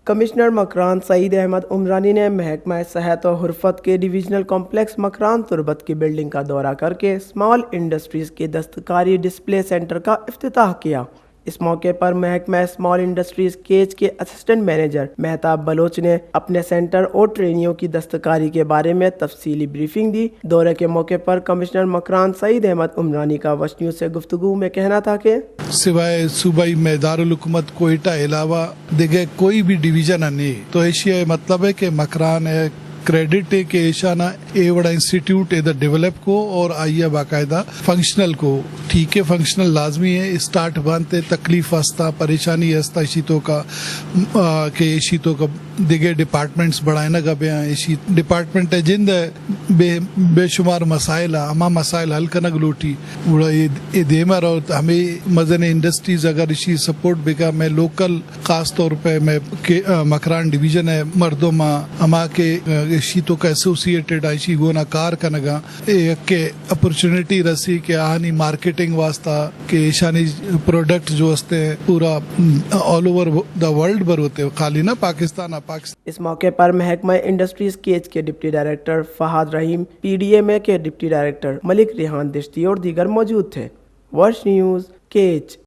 کمشنر مکران سعید احمد عمرانی نے محکمہ صحت اور حرفت کے ڈویژنل کمپلیکس مکران تربت کی بلڈنگ کا دورہ کر کے اسمال انڈسٹریز کے دستکاری ڈسپلے سینٹر کا افتتاح کیا۔ اس موقع پر محکمہ اسمال انڈسٹریز کیچ کے اسسٹنٹ مینیجر مہتاب بلوچ نے اپنے سینٹر اور ٹرینیوں کی دستکاری کے بارے میں تفصیلی بریفنگ دی۔ دورے کے موقع پر کمشنر مکران سعید احمد عمرانی کا وش نیوز سے گفتگو میں کہنا تھا کہ سوائے صوبائی میں دارالحکومت کوئٹہ علاوہ دیگہ کوئی بھی ڈویژن ء نہیں، تو ایشی ء مطلب ہے کہ مکران ء کریڈٹ ہے کہ ایشانا اے وڑا انسٹیٹیوٹ ادھر ڈیولپ کو اور آئی ء باقاعدہ فنکشنل کو۔ ٹھیک ہے، فنکشنل لازمی ہے، اسٹارٹ بنت ہے، تکلیف ہستا، پریشانی ہستا، ایشی تو کا آ، کہ ایشی تو کا دگہ ڈپارٹمنٹس بڑھائنگ ء بیاں، ایشی ڈپارٹمنٹ ء جند ء بے، بے شمار مسائل ء، ہما مسائل حل کنگ لوٹی۔ گڑا اے، اے دیما روت، ہمے مزن انڈسٹریز اگر ایشی سپورٹ بکا، میں لوکل خاص طور پہ میں کہ، آ، مکران ڈویژن ء مردم آ، ہما کہ، آ، ایشی تو کا ایسوسیٹڈ آ، ایشی گونا کار کنگا، اے یک اپرچونٹی رسی کہ آنی مارکیٹنگ واسطہ کہ ایشانی پروڈکٹ جو ہستے پورا آل اوور دا ورلڈ بروتے، خالی نہ پاکستان آ، پاکستان۔ اس موقع پر محکمہ انڈسٹریز کیچ کے ڈپٹی ڈائریکٹر فہد رحیم، پی ڈی ایم اے کے ڈپٹی ڈائریکٹر ملک ریحان دشتی اور دیگر موجود تھے۔ وش نیوز، کیچ۔